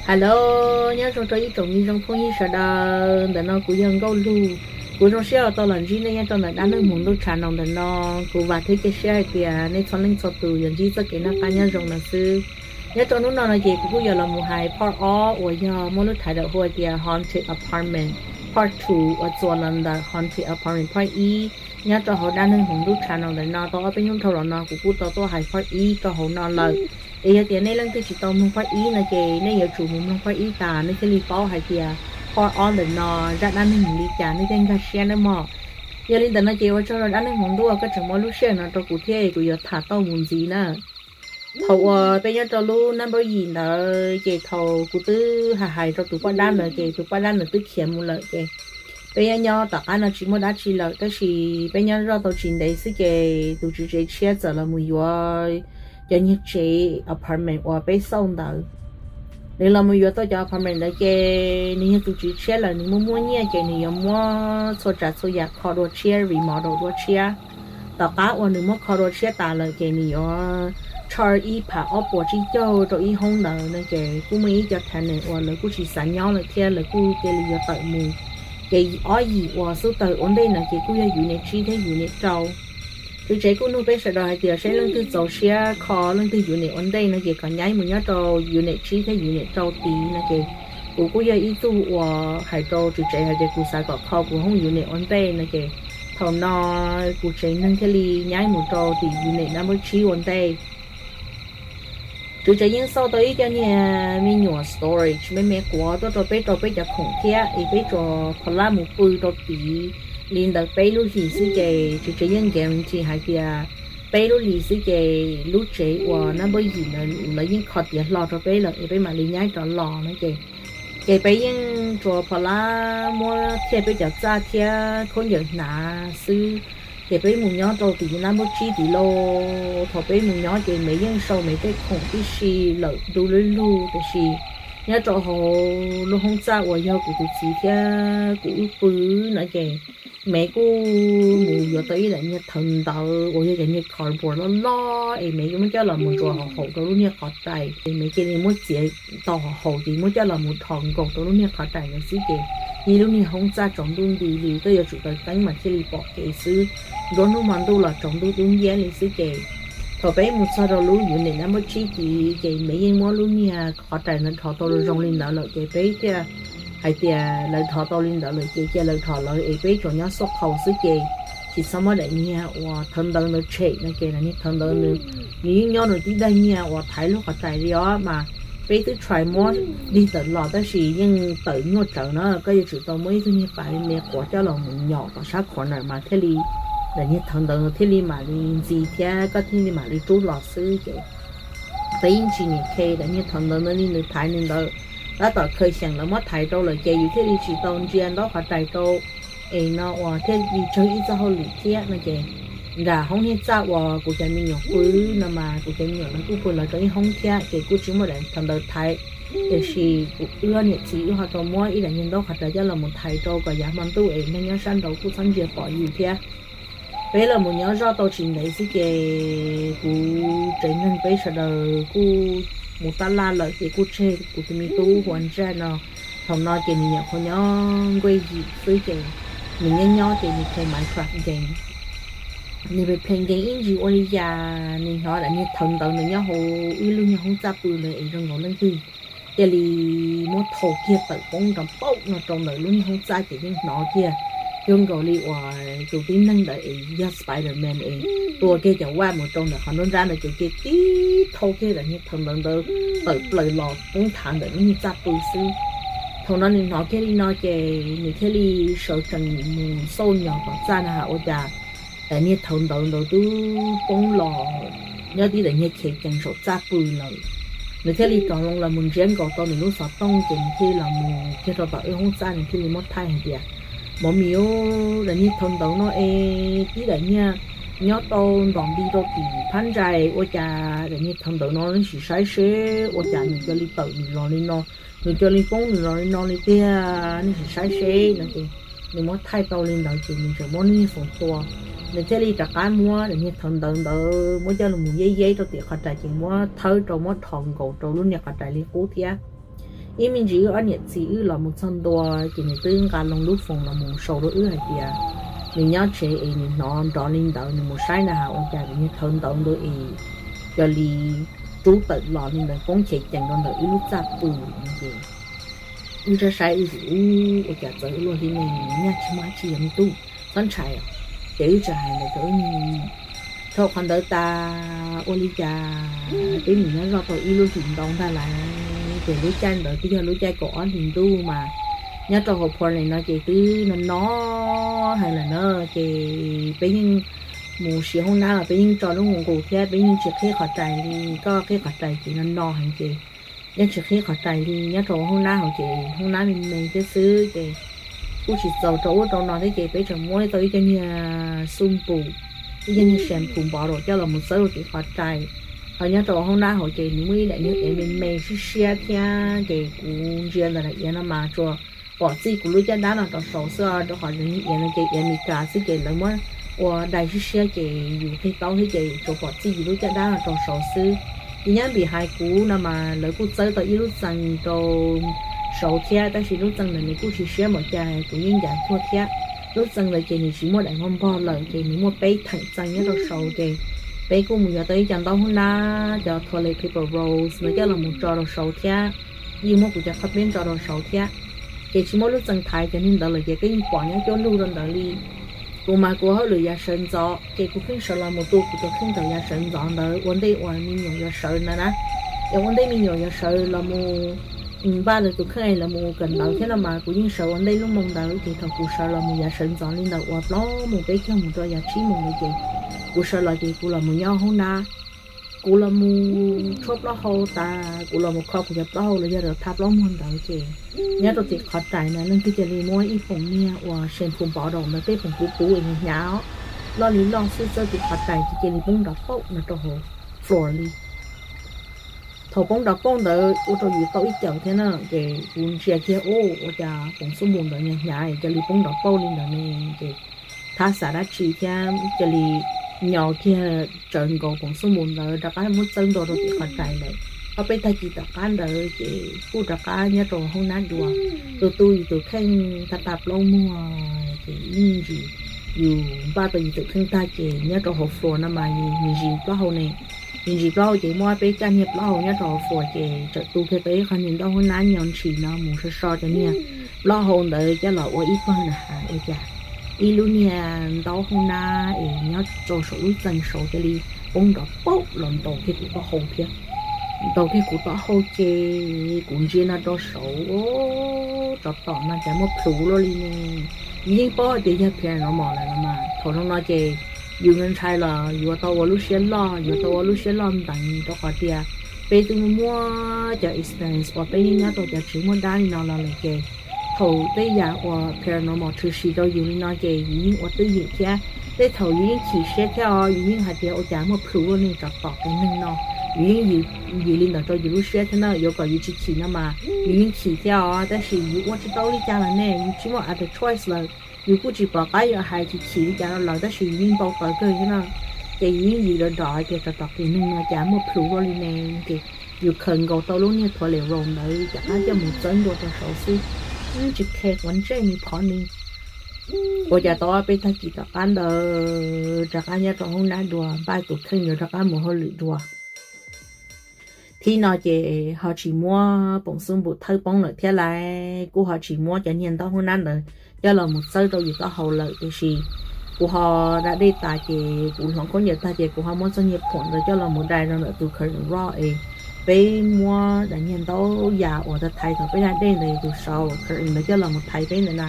Hello, nyob zoo rau ib tsoom me zoo phooj ywg sawv daws, ntawm no kuv yog Nkauj Lug. Kuv zoo siab uas tau los ntsib nej nyob rau ntawm dab neeg hmoov ntuj channel ntawm no. Kuv vam thiab cia siab hais tias nej txhua leej txhua tus yuav ntsib txoj kev noj qab nyob zoo no xwb. Nyob rau hnub no no ces kuv kuj yuav los mus hais part ob uas yog muaj lub title hu tias Haunted Apartment part two uas txuas los ntawm Haunted Apartment part ib nyob rau hauv dab neeg hmoov ntuj channel ntawm no tau ob peb hnub dhau los no kuv kuj tau tuaj hais part ib rau hauv no lawm. Es yog tias nej leej twg tsis tau mloog part ib no ces nej yuav tsum mus mloog part ib tas nej thiaj li paub hais tias part ob ntawm no zaj dab neeg mus li cas nej thiaj nkag siab nawb mog. Yog li ntawd no ces ua tsaug rau dab neeg hmoov ntuj koj tseem muab lub sij hawm no rau kuv thiab kuv yuav tham tau mus ntxiv na. Thaum uas peb nyob rau lub nab npawb yim ntawd ces thaum kuv twb hais hais rau tus poj dab ntawd ces tus poj dab ntawd twb khiav mus lawm ces peb nyob nyob tom qab no tsis muaj dab tsi lawm tab sis peb nyob zoj tau tsis ntev xwb ces tus tswv tsev tshiab txawm los mus yuav cov niag tsev apartment uas peb xauj ntawd. Nws los mus yuav tau cov apartment ntawd ces nws yog tus tswv tshiab lawm nws muaj muaj nyiaj ces nws yuav muab txhua tsav txhua yam kho dua tshiab remodel dua tshiab. Tom qab uas nws muab kho dua tshiab tas lawm ces nws yuav charge ib phav ob puas tsib caug rau ib hoob ntawd no ces kuj muaj ib co tenant uas lawv kuj tsis xav nyob lawm thiab lawv kuj cia li yuav tawm mus. Ces ob yim uas xub tawg ua ntej no ces kuj yog unit tsib thiab unit rau. Tswv tsev kuj nug peb sawv daws hais tias seb leej twg txaus siab kho leej twg unit ua ntej no ces kom nyab mus nyob rau unit tsib thiab unit rau tid no ces kuv kuj yog ib tug uas hais rau tswv tsev hais tias kuv xav kom kho kuv hoob unit ua ntej no ces thaum no kuv tsev neeg thiaj li nyab mus rau tim unit nab npawb tsib ua ntej. Tswv tsev yeej xauj tau ib co niag me nyuam storage me me quav tuaj rau peb rau peb cov khoom thiab es peb tsuas pho lab mus pw rau tid li ntawd peb lub hlis xwb ces tswv tsev yeej guarantee hais tias peb lub hlis xwb ces lub tsev uas nab npawb yim ntawd lawv yeej kho tiav hlo rau peb lawm es peb mam li nyab rov los no ces ces peb yeej tsuas pho lab muab thiaj peb cov txaj thiab khaub ncaws hnav xwb. Ces peb mus nyob rau tim nab npawb tsib tid lauj. Thaum peb mus nyob ces Mev yeej sau Mev tej khoom tib si lawm du lub lug tiam sis nyob rau hauv lub hoob txaj uas yog kuv tus txiv thiab kuv wb pw no ces Mev kuj mus yuav tau ib daim niag thawv ntawv uas yog cov niag cardboard loj loj es Mev muab coj los mus ntsuas hauv haum rau lub niag qhov rais ces Mev cia li muab txiav tau hauv haum ces muab coj los mus dhos nkaus rau lub niag qhov rais ntawd xwb ces ib lub niag hoob txaj tsaus ntuj nti li koj yuav tsum taws teeb mas thiaj li pom kev xwb. Nruab hnub hmo ntuj los tsaus ntuj dub nciab li xwb ces thaum peb mus txog rau lub unit nab npawb tsib tid ces Mev yeej muab lub niag qhov rais ntawd dhos tau zoo li ntawd lawm ces peb thiaj hais tias lawv dhos tau li ntawd lawm ces cia lawv dhos lawv es peb tsuas nyob xauj qhau xwb ces tsis txhob muab daim niag uas thawv ntawv ntawd tshem no ces daim niag thawv ntawv nws yeej nyob nws tib daim niag uas thaiv lub qhov rais li os mas peb twb try muab dig tawm los tab sis yeej tawm nyuaj tsawv na koj yuav tsum tau muab ib tug niag pas me quav coj los mus nyom tom sab corner mas thiaj li daim niag thawv ntawv thiaj li mam li ntxi thiab koj thiaj li mam li rub los xwb ces peb yeej tsis niam khe daim niag thawv ntawv ntawd li nws thaiv nws ntawd. Tab tom khaws xyeem lawv muab thaiv rau lawm ces yus thiaj li tsis tau ntsia ntaub qhov rais rau es no uas thiaj li tsawg ib txoj hauj lwm thiab no ces nram hoob niag txaj uas kuv cov me nyuam pw no mas kuv cov me nyuam lawv kuj pw lawv rau ib hoob thiab ces kuj tsis muaj daim thawv ntawv thaiv. Tiam sis kuv wb niam txiv wb ho tau muab ib daim niag ntaub qhov rais coj los mus thaiv rau kom yav hmo ntuj es neeg nyob sab nraud kuj txhob ntsia pom yus thiab. Peb los mus nyob zoj tau tsis ntev xwb ces kuv tsev neeg peb sawv daws kuj mus tab laj lawm ces kuj tseg kuv tus me tub hu ua Ntsaj no. Thaum no ces nws nyuam qhuav nyob nkuaj yim xwb ces nws nyob nyob ces nws play Minecraft game. Nws play game ib ntsis ua li cas nws hnov daim niag thawv ntawv nws nyob hauv wb lub niag hoob txaj pw ntawd es zoo nkaus leej twg cia li muab thau kiag tawm poob nrov paum no rau ntawm lub niag hoob txaj ces yeej hnov kiag zoo nkaus li uas tus tib neeg ntawd es yog Spider-Man es tua kiag cov web mus rau ntawm qhov nruab nrab ntawd ces cia li tib thau kiag daim niag thawv ntawv ntawd tawm plaws los poob thav ntawm lub niag txaj pw xwb. Thaum no nws hnov kiag li no ces nws thiaj li sawv tsees mus xauj nyos tom txaj na has ua cas daim niag thawv ntawv ntawd twb poob los nyob tib daim niag chev cees saum txaj pw lawm. Nws thiaj li rov loo los mus ntsiab nkaus tau nws lub xov tooj ces nws thiaj li los mus kiag rau tom wb hoob txaj nws thiaj li muab thaij hais tias, Mov mis, daim niag thawv ntawv no es tib daim niag nyob tau ntom nti rau tim phab ntsa ua cas daim niag thawv ntawv no nej sim saib seb ua cas nws cia li tawm nws los li no, nws cia li poob nws los li no li tiag, nej sim saib seb no ces nws muab thaij tau li ntawd ces nws tseem muab niag foom tua. Nws thiaj li rov qab muab daim niag thawv ntawv ntawd muab coj los mus yeb yeb rau tim qhov rais ces muab thawb rau muab dhos nkaus rau lub niag qhov rais li qub thiab. Ib me ntsis wb ob niam txiv wb los mus txog ntua ces nws twb nqa loo lub foos los mus sau rau wb hais tias nws nyob tsev es nws hnov nrov li ntawd, nws mus saib na has ua cas vim niag thawv ntawv ntawd es cov li rub tawm los li ntawd poob chev cees rau ntawm wb lub txaj pw no ces wb saib saib wb ua cas txawv ua luaj li ne, nyaj tsis muaj dab tsi yog me tub, txhob ntshai os. Ces wb txawm hais ntawd rau wb niag me nyuam, thaum qhov ntawd tas ua li cas peb nim nyob zoj tau ib lub hlis ntau ntag lauj, ces lub caij ntawd twb yog lub caij kaum ob hlis ntuj mas nyob rau hauv Portland no ces twb no no heev lawm na, ces peb yeej mus siv hoob nab los peb yeej tso lub nqus thiab peb yeej tsis qhib qhov rais li, koj qhib qhov rais ces no no heev ces yeej tsis qhib qhov rais li, nyob rau hauv hoob nab hauv ces hoob nab me me thiab xwb ces kuj tsis txaus rau ub rau no thiab ces peb tseem muab tau ib co niag xub npum, ib co niag shampoo bottle coj los mus txawb rau tim qhov rais. Ho nyob rau hauv hoob nab hauv ces nws muaj ib daim niag iav me me siab siab thiab ces kuv ntsia ntawm daim iav no mas tsuas pom txij kuv lub caj dab no rau saud xwb os, rau qhov niag iav no ces iav Amelikas xwb ces lawv muab ua dai siab siab ces yus qig taub thiab ces tsuas pom txij yus lub caj dab no rau saud xwb. Ces nyob behind kuv no mas lawv kuj txawb tau ib lub txee rau saud thiab tab sis lub txee ntawd nws kuj tsis siab npaum cas, kuv yeej ncav cuag thiab. Lub txee ntawd ces nws tsis muaj daim npog npog lawm ces nws muaj peb theem txee nyob rau saud ces peb kuj mus yuav tau ib co ntaub hoob nab, cov toilet paper rolls ntawd coj los mus tso rau saud thiab. Yeej muab kuv cov qhob peb tso rau saud thiab. Ces tsis muaj lub txee thaiv cov niag ntawd lawm ces peb yeej pom nyob cuab lug rau ntawd li. Kuv mas kuv ua hauj lwm yav sawv ntxov ces kuv pheej sawv los mus tu kuv tus kheej ntawm yav sawv ntxov ntawd ua ntej uas me nyuam yuav sawv ntawd na. Yog ua ntej me nyuam yuav sawv los mus npaj lawv tus kheej los mus kawm ntawv thiab no mas kuv yeej sawv ua ntej lub moo ntawd ces thaum kuv sawv los mus yav sawv ntxov li ntawm uas plaub moos peb caug mus rau yav tsib moos ntawd ces kuv sawv los ces kuv los mus nyob hoob nab. Kuv los mus tshuab plaub hau tas kuv los mus kho kuv cov plaub hau los yog rau thaj plaub muag ntawd ces nyob rau tim qhov rais na leej twg cia li muab ib poom niag uas shampoo bottle ntawd tej poom puv puv es hnyav hnyav loj li loj xwb txawb tim qhov rais ces cia li poob nrov pauj no rau hauv floor li. Thaum poob nrov pauj ntawd ua rau yus tau ib caum thiab na ces kuv ntsia kiag ua cas poom xub npum ntawd hnyav hnyav cia li poob nrov pauj li ntawd ne ces thab xav dab tsi thiab cia li nyo kiag tsawv nkaus poom xub npum ntawd rov qab muab txawb ntua rau tim qhov rais lawm. Ob peb tag kis tom qab ntawd ces kuj rov qab nyob rau hoob nab dua, tus tu yus tus kheej tag tag plaub muag ces ib me ntsis yus npaj tau yus tus kheej tag ces nyob rau hauv floor no mas yus me ntsis plaub hau ne, me ntsis plaub hau ces muaj peb caj niag plaub hau nyob rau hauv floor ces txawm tu kiag tau ib qho niag ntaub hoob nab nyo ntshis no mus so so cov niag plaub hau ntawd coj los ua ib pawg na has ua cas ib lub niag ntaub hoob nab es nyob rau saum lub txee saud cia li poob nrov pauj los ntaus kiag kuv taub hau thiab. Ntaus kiag kuv taub hau ces kuv ntsia no rau saud, tsov tom no cas muaj plhuav luaj li ne. Yus yeej paub hais tias yog paranormal lawm los mas thaum zoo no ces yus ntshai los yuav tau ua lub siab loj, yuav tau ua lub siab loj nteev rau qhov tias peb twb muaj cov experience uas peb yeej nyob rau cov tsev muaj dab li no los lawm ces thaum tej yam uas paranormal tshwm sim rau yus li no ces yus yeej ua twj ywm thiab. Tej thaum yus yeej chim siab thiab os, yus yeej hais tias ua cas muaj plhuav luaj ne, tsov tom qias neeg no. Yus yeej yws li ntawd rau yus lub siab thiab na, yuav kom yus tsis chim no mas yus yeej chim thiab os, tab sis yus ua tsis tau li cas lawm ne, yus tsis muaj other choice lawm. Yus kuj tsis pom qab yuav hais chim chim li cas rau lawv tab sis yus yeej npau taws kawg thiab na. Ces yus yeej yws rov rov hais tias tsov tom qias neeg no cas muaj plhuav luaj li ne, ces yus khaws nkaus tau lub niag toilet roll ntawd rov qab coj mus txawb ntua rau saud xwb, tsis khe quav ntsej ni phov ni. Ua cas tau ob peb tag kis tom qab ntawd rov qab nyob rau hoob nab dua npaj tus kheej yuav rov qab mus hauj lwm dua. Thib no ces ho tsis muab poom xub npum thawb poob lawm thiab lauj, kuj ho tsis muab cov niag ntaub hoob nab ntawd coj los mus txawb rau yus taub hau lawm, tiam sis kuv ho da dej tas ces kuv hloov khaub ncaws tag ces kuv ho muab txoj niag phuam ntawd coj los mus dai rau ntawm tus curtain rod es peb muab daim niag ntaub yas uas thaiv thaum peb da dej ntawd tus saud curtain ntawd coj los mus thaiv peb ntawd na.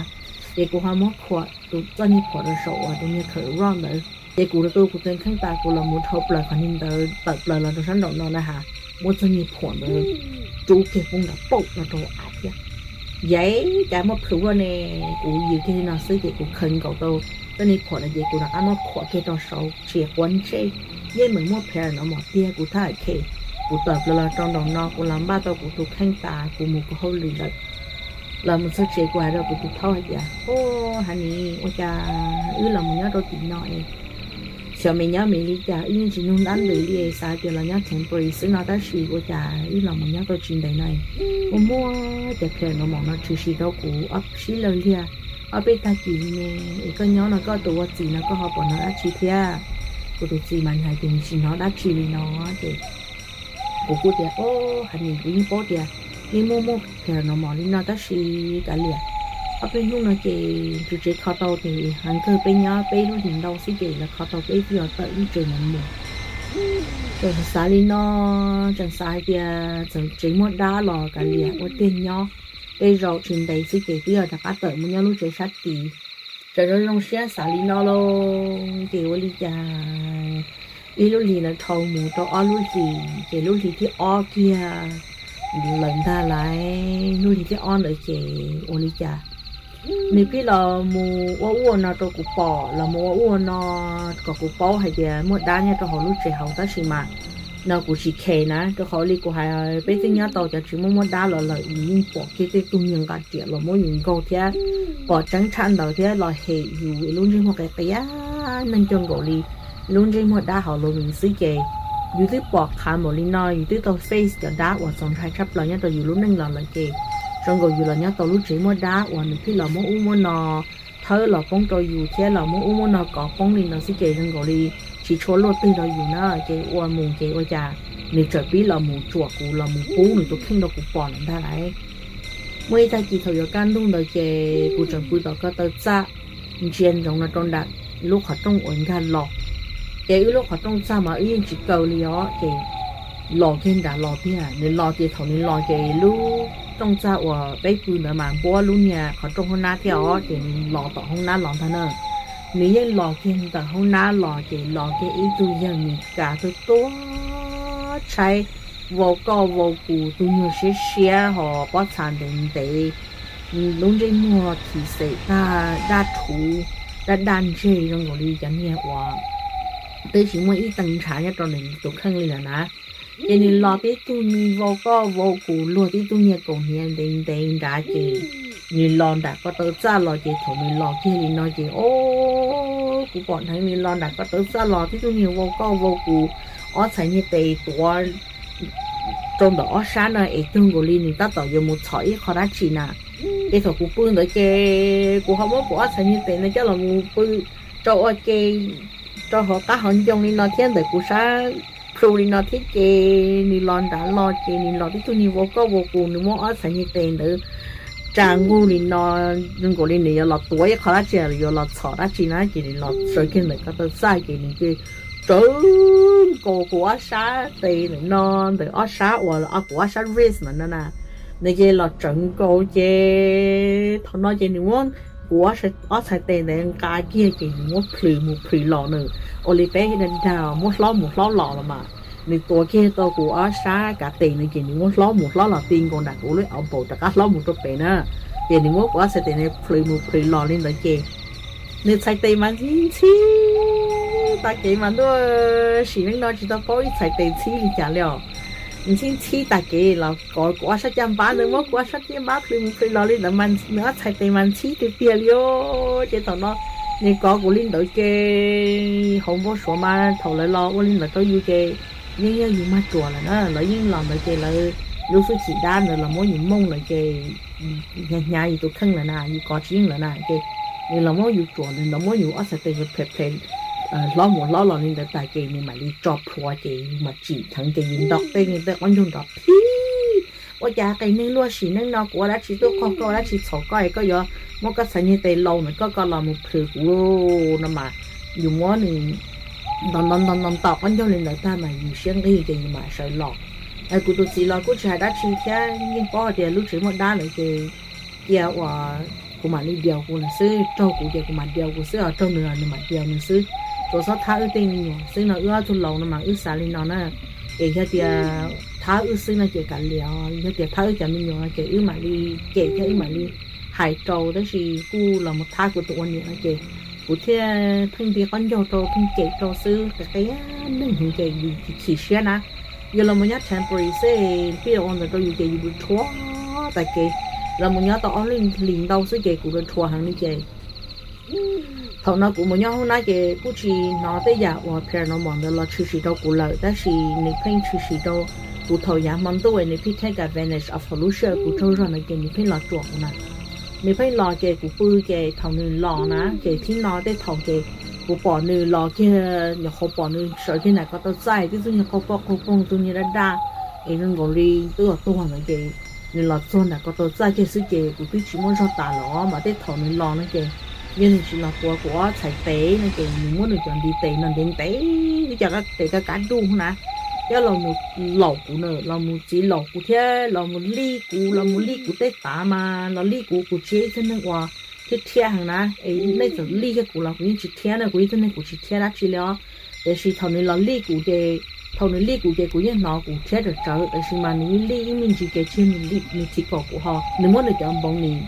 Ces kuv ho muab khuam tus txoj niag phuam rau saum uas tus niag curtain rod ntawd. Ces kuv tu kuv tus kheej tas kuv los mus dhau plaws qhov niag ntawd tawm plaws los rau sab nraum no na has, muab txoj niag phuam ntawd rub kiag poob nrov pauj no rau av thiab. Yaiv, cas muaj plhuav luaj ne. Kuv yws kiag li no xwb ces kuv khaws nkaus tau txoj niag phuam no ces kuv rov qab muab khuam kiag rau saud tsis quav ntsej, yeej meem muaj paranormal tiag kuv thab khe. Kuv tawm plaws los rau nraum no kuv los npaj tau kuv tus kheej tas kuv mus kuv hauj lwm lawm. Los mus txog tsev kuv hais rau kuv tus phaub hais tias, Ub, ha ni, ua cas wb los mus nyob rau tim no es Xyov me nyob me li cas, wb yeej tsis nug dab ntws li, xav tias los nyob temporary xwb no, tab sis ua cas wb los mus nyob tau tsis ntev no, muaj muaj cov paranormal no tshwm sim rau kuv ob sib law liag ob peb tag kis li ne. Es koj nyob no koj tus ua txiv no koj ho pom hnov dab tsi thiab? Kuv tus txiv mas nws hais tias nws tsis hnov dab tsi li no. Ces kuv kuj tias, o, hais nim kuv yeej paub tias yeej muaj muaj paranormal li no tab sis kav liam, ob peb hnub no ces tsuas tsev kho tau ces heev kawg, peb nyob peb lub hlis ntau xwb ces lawv kho tau peb twb yuav tawm lub tsev mus mus. Tseem xav li no, tseem xav hais tias txawm tsev muaj dab los kav liam, ua tiag nyob tej zaum tsis ntev xwb ces twb yuav rov qab tawm mus nyob lub tsev sab tid. Tseem zoo zoo siab xav li no lauj, ces ua li cas ib lub hlis ntawd dhau mus rau ob lub hlis, ces lub hlis thib ob kiag lawm ntag lauj. Lub hlis thib ob ntawd ces ua li cas nws pheej los mus ua ub ua no rau kuv pom, los mus ua ub ua no kom kuv paub hais tias muaj dab nyob rau hauv lub tsev hauv, tab sis mas no kuv tsis khes na, rau qhov li kuv hais peb twb nyob tau cov tsev muaj muaj dab los lawm, yus yeej pom kiag tej tug niag nqa riam los muab yus nkaug thiab, pom tseeb tshaj ntawd thiab los hem yus lub ntsej muag qia qia neeg coj nkaus li lub ntsej muag dab hauv los mus xwb ces yus twb pom qhav npaum li no, yus twb tau face cov dab uas txaus ntshai tshaj plaws nyob rau yus lub neej los lawm ces zoo nkaus yus los nyob tau lub tsev muaj dab uas nws pheej los muab ub muab no thawb los poob rau yus thiab los muab ub muab no kov poob li no xwb ces zoo nkaus li tsis tshua luaj twg rau yus na. Ces ua mus ces ua cas nws txawm pib los mus tsuam kuv, los mus pub nws tus kheej rau kuv pom lawm ntag lauj. Muaj ib tag kis thaum yuav kaj ntug ntawd ces kuv tseem pw tom ko taw txaj ntsia ntsoov no rau nram lub qhov rooj uas nkag los. Ces wb lub qhov rooj txaj mas wb yeej tsis kaw li os, ces los kiag nram los tiag. Nws los ces thaum nws los ces lub rooj txaj uas peb pw ntawd mas npuab lub niag qhov rooj hoob nab thiab os, ces nws los tom hoob nab los ntag na. Nws yeej los kiag ntawm hoob nab los ces los kiag ib tug yawg Mes Kas tuag tuag tshaib, vau koj vau kus, tus nyuag siab siab ho pob txha ntev ntev, lub ntsej muag thim xem tag, daj rhuv, daj daj ntseg zoo nkaus li cov niag uas twb tsis muaj ib tee ntshav nyob rau nws tus kheej li lawm na. Ces nws los tib tug me vau koj vau kus luag tib tug niag kaus hniav ntev ntev nrad ces nws los nram ko taw txaj los ces thaum nws los kiag li no ces o, kuv pom dheev nws los nram ko taw txaj los tib tug niag vau koj vau kus, ob txhais niag tes tuav rau ntawm ob sab na es cuag nkaus li nws tab tom yuav mus txhom ib qho dab tsi na. Ces thaum kuv pw ntawd ces kuv ho muab kuv ob txhais niag tes no coj los mus pw rau ua ke rau hauv qab hauv ncoo li no thiab ntawm kuv sab plhu li no thiab ces nws los nrad los ces nws los tib tug niag vau koj vau kus, nws muab ob txhais niag tes ntawd tsa nkuj li no, zoo nkaus li nws yuav los tuav ib qho dab tsi, yuav los txhom dab tsi na, ces nws los sawv kiag ntawm ko taw txaj ces nws ces tsawv nkaus kuv ob sab tes ntawm no, ntawm ob sab uas kuv ob sab wrist ntawm no na, nws ces los tsawv nkaus ces thaum no ces nws muab kuv ob txhais tes ntawd nqa kiag ces nws muab plhws mus plhws los nws ua li peb dag dag muab hlob mus hlob los los mas, nws tuav kiag tau kuv ob sab kav tes no ces nws muab hlob mus hlob los ti nkaus nram kuv lub elbow rov qab hlob mus rau pem na, ces nws muab kuv ob txhais tes ntawd plhws mus plhws los li ntawd ces nws txhais tes mas ntxhib ntxhib tas kev mas ntuj, sim neej no tsis tau paub ib txhais tes ntxhib li cas li os. Ntxhib ntxhib tas kev los kov kuv ob sab caj npab, nws muab kuv ob sab caj npab plhws mus plhws los li ntawd mas nws ob txhais tes mas ntxhib tiag tiag li os. Ces thaum no nws kov kuv li ntawd ces hauv npau suav mas thaum lawv los ua li ntawd rau yus ces yeej yog yus mag ruam lawm na, lawv yeej los ntawd ces lawv lub hwj chim dab ntawd los muab yus mooj lawm ces hnyav hnyav yus tus kheej lawm na, yus kov tsis yeej lawm na, ces nws los muab yus ruam, nws los muab yus ob txhais tes phem phem hlob mus hlob los li ntawd tas ces nws mam li tso plhuav ces yus mam tsim dheev ces yus nto tej tej qaub ncaug nrov thib. Ua cas qes neeg luaj sim neej no kuv ua dab tsi tuaj qaug koj, ua dab tsi txhaum koj es koj yuav muab koj txhais niag tes laus ntawm koj ko los mus plhws kuv no mas, yus muab nws nto nto nto nto qaub ncaug li ntawd tag mas yus siab nqig ces yus mam sawv los. Kuv tus txiv los kuj tsis hais dab tsi thiab, yeej paub hais tias lub tsev muaj dab lawm ces cia uas kuv mam li diaus kuv lawm xwb, raug kuv ces kuv mam diaus kuv xwb, ho raug nws los nws mam diaus nws xwb. Tsuas txhob thab wb tej me nyuam xwb no, wb ob tug laus no mas wb xav li no na. Ces yog tias thab wb xwb no ces kav liam, yog tias thab wb cov me nyuam no ces wb mam li cem thiab wb mam li hais rau, tab sis kuj los mus thab kuv tus ua niam no ces kuv thiaj pheej nti qaub ncaug rau pheej cem rau xwb, qia qia neeg heev ces yus chim siab na. Yus los mus nyob temporary xwb, pib ua ntawd rau yus ces yus dhuav tas kev, los mus nyob tau ob lub hlis ntau xwb ces kuv dhuav heev li ces Thaum no kuv mus nyob hoob nab ces kuj tsis hnov tej yam uas paranormal ntawd los tshwm sim rau kuv lawm, tab sis nws pheej tshwm sim rau kuv thaum yav hmo ntuj, nws pheej take advantage of thaum lub sij hawm kuv tsaug zog ntawd ces nws pheej los tsuam kuv na. Nws pheej los ces kuv pw, ces thaum nws los na ces thib no tej thaum ces kuv pom nws los kiag, nyuam qhuav pom nws sawv kiag nram ko taw txaj, twb txog niag qau poj qau poog, txog niag daj daj, es zoo nkaus li twb tuag ntawd ces nws los txog nram ko taw txaj kiag xwb ces kuv twb tsis muaj zog tas los mas tej thaum nws los no ces yog nws tsis los tuav kuv ob txhais tes no ces nws muab nws cov ntiv tes no ntev ntev, twb cov tes kab kab duj na, coj los mus laum kuv na, los mus txiv laum kuv thiab los mus lij kuv, los mus lij kuv tej tav mas los lij kuv, kuv tsis yog ib tug neeg uas thiab rhiab heev na, es nej txawm lij kiag kuv los kuv yeej tsis rhiab na, kuv ib tug neeg kuv tsis rhiab dab tsi li os. Tiam sis thaum nws los lij kuv ces, thaum nws lij kuv ces kuv yeej hnov kuv rhiab tsawv tsawv, tiam sis mas nws yeej lij ib me ntsis ces tsis yog nws lij, nws txiv kom kuv ho, nws muab nws cov npoov nws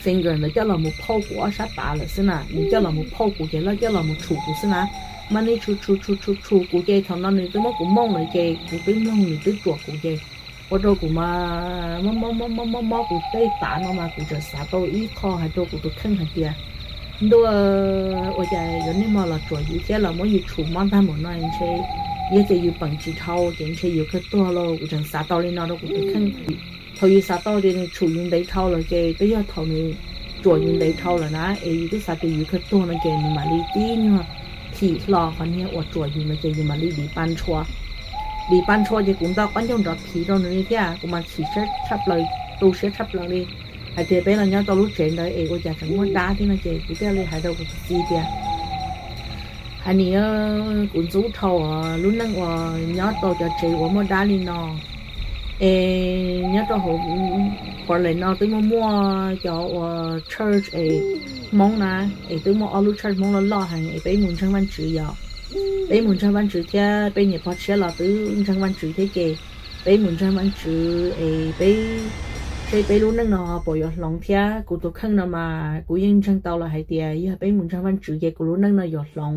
finger ntawd coj los mus phauj kuv ob sab tav lawm xwb na, nws coj los mus phauj kuv ces lawv coj los mus tshum kuv xwb na. Mas nws tshum tshum tshum tshum tshum kuv ces thaum no nws twb muab kuv mooj lawm ces kuv twb mloog nws twb tsuam kuv ces ua rau kuv mas mob mob mob mob mob mob kuv tej tav no mas kuv tseem xav tau ib qho hais rau kuv tus kheej hais tias, ntuj, ua cas yuav niaj hmo los tsuam yus thiab los muab yus tshum mob tag npaum no ntshe, yog tias yus peem tsis dhau ces ntshe yus kawg tuag lauj, kuv tseem xav tau li no rau kuv tus kheej. Thaum yus xav tau tias nws tshum yus ntev dhau lawm ces twb yog thaum nws tsuam yus ntev dhau lawm na, es yus twb xav tias yus kawg tuag no ces nws mam li tib nyuag thim hlo qhov niag uas tsuam yus no ces yus mam li dim pa ntshua. Dim pa ntshua ces kuv nto qab ncaug nrov phiv rau nws li thiab kuv mas chim siab tshaj plaws, tu siab tshaj plaws li hais tias peb los nyob rau lub tsev ntawd es ua cas tseem muaj dab thiab no ces kuv thiaj li hais rau kuv tus txiv tias, hais nim, kuv ntxub dhau lub neej uas nyob rau cov tsev uas muaj dab li no. Es nyob rau hauv Portland no twb muaj muaj cov uas church es Hmoob na, es twb muaj ob lub church Hmoob loj loj heev es peb mus ntseeg Vaj Tswv yom. Peb mus ntseeg Vaj Tswv thiab peb niam pog tshiab los twb ntseeg Vaj Tswv thiab ces peb mus ntseeg Vaj Tswv es peb, seb peb lub neej no puas yuav hloov thiab. Kuv tus kheej no mas kuv yeej ntseeg tau los hais tias yog peb mus ntseeg Vaj Tswv ces kuv lub neej no yuav hloov,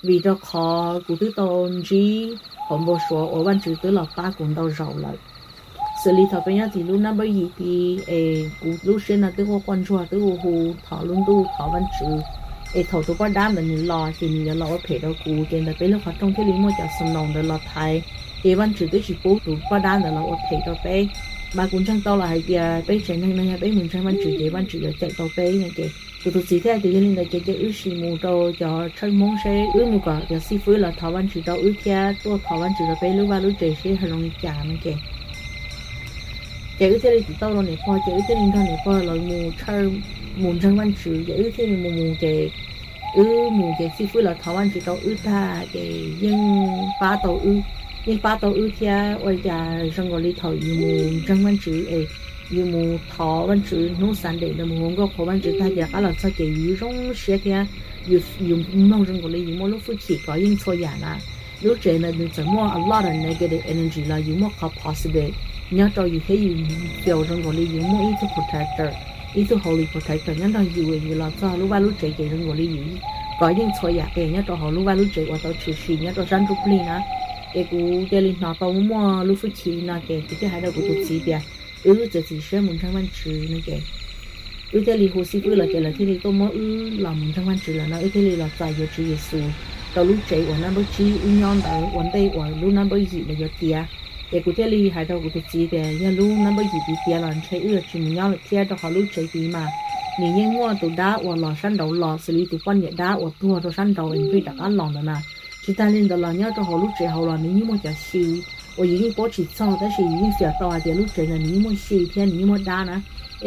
vim rau qhov kuv twb tau ntsib hauv npau suav uas Vaj Tswv twb los pab kuv ntau zaus lawm. Xws li thaum peb nyob tim lub number yim tid es kuv lub siab no twb quaj quaj ntsuag twb hu hu thov lub ntuj thov Vaj Tswv, es thaum tus poj dab ntawd nws los ces nws yuav los ua phem rau kuv, ces ntawm peb lub qhov rooj thiaj li muaj cov snow ntawd los thaiv, ces Vaj Tswv twb tsis pub tus poj dab ntawd los ua phem rau peb. Mas kuv ntseeg tau los hais tias peb tsev neeg no yog peb mus ntseeg Vaj Tswv ces Vaj Tswv yuav cawm tau peb no ces kuv tus txiv thiaj hais tias yog li ntawd ces cia wb sim mus rau cov church Hmoob seb wb mus kom cov xib fwb los thov Vaj Tswv rau wb thiab tuaj thov Vaj Tswv rau peb lub vaj lub tsev seb ho zoo li cas no ces ces wb thiaj li tsis tau rau niam pog ces wb thiaj li nrog niam pog los mus ntseeg Vaj Tswv ces wb thiaj li mus mus ces wb mus ces xib fwb los thov Vaj Tswv rau wb tag ces yeej pab tau wb, yeej pab tau wb thiab ua cas zoo nkaus li thaum yus mus ntseeg Vaj Tswv es yus mus thov Vaj Tswv hnub Sunday ntawd mus hu nkauj qhuas Vaj Tswv tag ces rov qab los txog ces yus zoo siab thiab yus, yus mloog zoo nkaus li yus muaj lub hwj chim kov yeej txhua yam na. Lub tsev ntawd nws txawm muaj a lot of negative energy los yus muaj qhov positive nyob rau yus thiab yus feel zoo nkaus li yus muaj ib tug protector, ib tug holy protector nyob nrog yus, yus los txog lub vaj lub tsev ces zoo nkaus li yus kov yeej txhua yam qias nyob rau hauv lub vaj lub tsev uas tau tshwm sim nyob rau sab ntsuj plig na. Ces kuv cia li hnov tau muaj muaj lub hwj chim no ces kuv thiaj hais rau kuv tus txiv tias wb txiav txim siab mus ntseeg Vaj Tswv no ces wb thiaj li hu xib fwb los ces lawv thiaj li tuaj muab wb los mus ntseeg Vaj Tswv lawm no wb thiaj li los txais yuav Tswv Yexus rau lub tsev uas number tsib wb nyob ntawd ua ntej uas lub number yim ntawd yuav tiav. Ces kuv thiaj li hais rau kuv tus txiv tias yog lub number yim tid tiav los ntshe wb yuav tsis mus nyob lawm thiab rau qhov lub tsev tid mas nws yeej muaj tus dab uas los sab nraud los xws li tus poj niam dab uas tuag rau sab nraud es nws pheej rov qab los ntawd na. Tsis tag li ntawd los nyob rau hauv lub tsev hauv los nws yeej muaj cov xyw uas yus yeej paub tsis txog tab sis yus yeej fiam tau hais tias lub tsev ntawd nws yeej muaj xyw thiab nws yeej muaj dab na.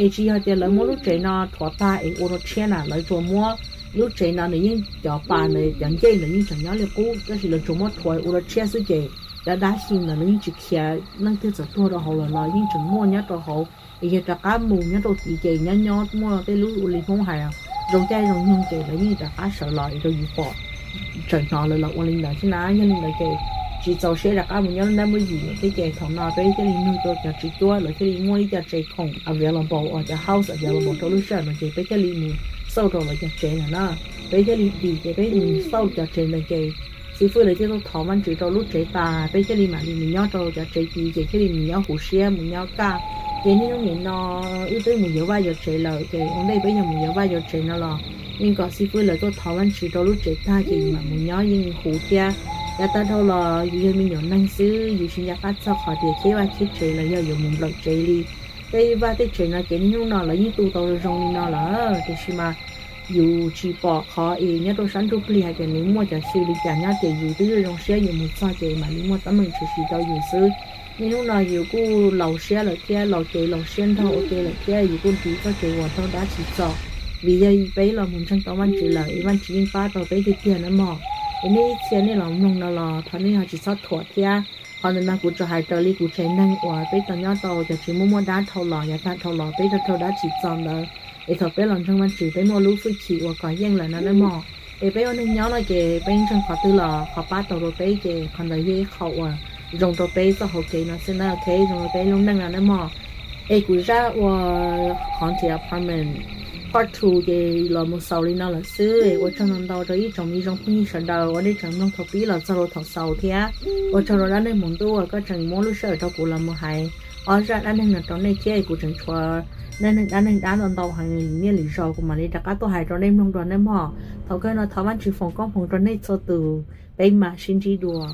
Es tsis yog tias lawv muab lub tsev no rhuav tag es ua rau tshiab na, lawv tsuas muab lub tsev no nws yeej cov pas ntawd cov ncej ntawd yeej tseem nyob li qub tab sis lawv tsuas muab rhuav ua rau tshiab xwb ces cov dab xyw ntawd lawv yeej tsis khiav, leej twg txawm tuag rau hauv lawm los yeej tseem muaj nyob rau hauv. Es yog rov qab mus nyob rau tid ces nyob nyob muaj tej lub ua li Hmoob hais zoo caij zoo nyoog ces lawv yeej rov qab sawv los es rau yus pom tseem hnov lawv los ua li ntawd thiab na. Yog li ntawd ces tsis txaus siab rov qab mus nyob lub number yim thiab ces thaum no peb thiaj li nug rau cov tswv cuab lawv thiaj li muaj ib co tsev khoom available uas cov house available rau lub sij hawm no ces peb thiaj li mus xauj rau lawv cov tsev ntawd na. Peb thiaj li dim ces peb mus xauj cov tsev ntawd ces xib fwb lawv thiaj tuaj thov Vaj Tswv rau lub tsev tas peb thiaj li mam li mus nyob rau cov tsev tid ces thiaj li mus nyob huv siab mus nyob kaj. Ces niaj hnub nim no wb twb mus yuav vaj yuav tsev lawm ces ua ntej peb yog mus yuav vaj yuav tsev no los Yeej kom xib fwb lawv tuaj thov Vajtswv rau lub tsev tag ces yus mam mus nyob yeej huv thiab. Yav tag dhau los yus yog me nyuam neeg xwb, yus tsis nco qab txog qhov tias cheb vaj cheb tsev los yog yuav mus nplawm tsev li. Tej vaj tej tsev no ces niaj hnub no lawv yeej tu tau zoo li no lawm, tiam sis mas yus tsis pom qhov es nyob rau sab ntsuj plig hais tias nws muaj cov xws li cas nyob ces yus twb zoo siab yus mus txog ces mam li muaj teeb meem tshwm sim rau yus xwb. Niaj hnub no yus kuj laus siab lawm thiab, laus ces laus siab nrog ua ke lawm thiab, yus kuj nrhiav txoj kev uas raug dab tsis txog. Vim yog peb los mus ntseeg tau Vajtswv lawm es Vajtswv yeej pab tau peb tiag tiag na mog. Es nej ib txhia nej los mloog no los thov nej ho tsis txhob thuam thiab. Qhov ntawm no kuv tsuas hais raws li kuv tsev neeg uas peb tau nyob tau cov tsis muaj muaj dab dhau los yav tag dhau los peb raug raug dab tsis txog ntawd, es thaum peb los ntseeg Vajtswv peb muaj lub hwj chim uas kov yeej lawm no na mog. Es peb ua neeg nyob no ces peb ntseeg qhov twg los qhov pab tau rau peb ces qhov ntawd yog ib qho uas zoo rau peb txoj hauv kev no xwb na, ok, zoo rau peb lub neej no na mog. Es kuv zaj ua qhov nrhiav apartment part two ces los mus xaus li no lawm xwb. Ua tsaug ntau ntau rau ib tsoom me zoo phooj ywg sawv daws uas nej tseem mloog thaum pib los txog rau thaum xaus thiab ua tsaug rau dab neeg Hmoob Ntuj uas koj tseem muab lub sij hawm rau kuv los mus hais ob zaj dab neeg no rau nej thiab. Kuv tseem tshuav dab neeg dab neeg dab ntau ntau heev li niaj li zaus kuv mam li rov qab tuaj hais rau nej mloog dua nej mog. Thaum kawg no thov Vajtswv foom koob hmoov rau nej txhua tus, peb mam sib ntsib dua.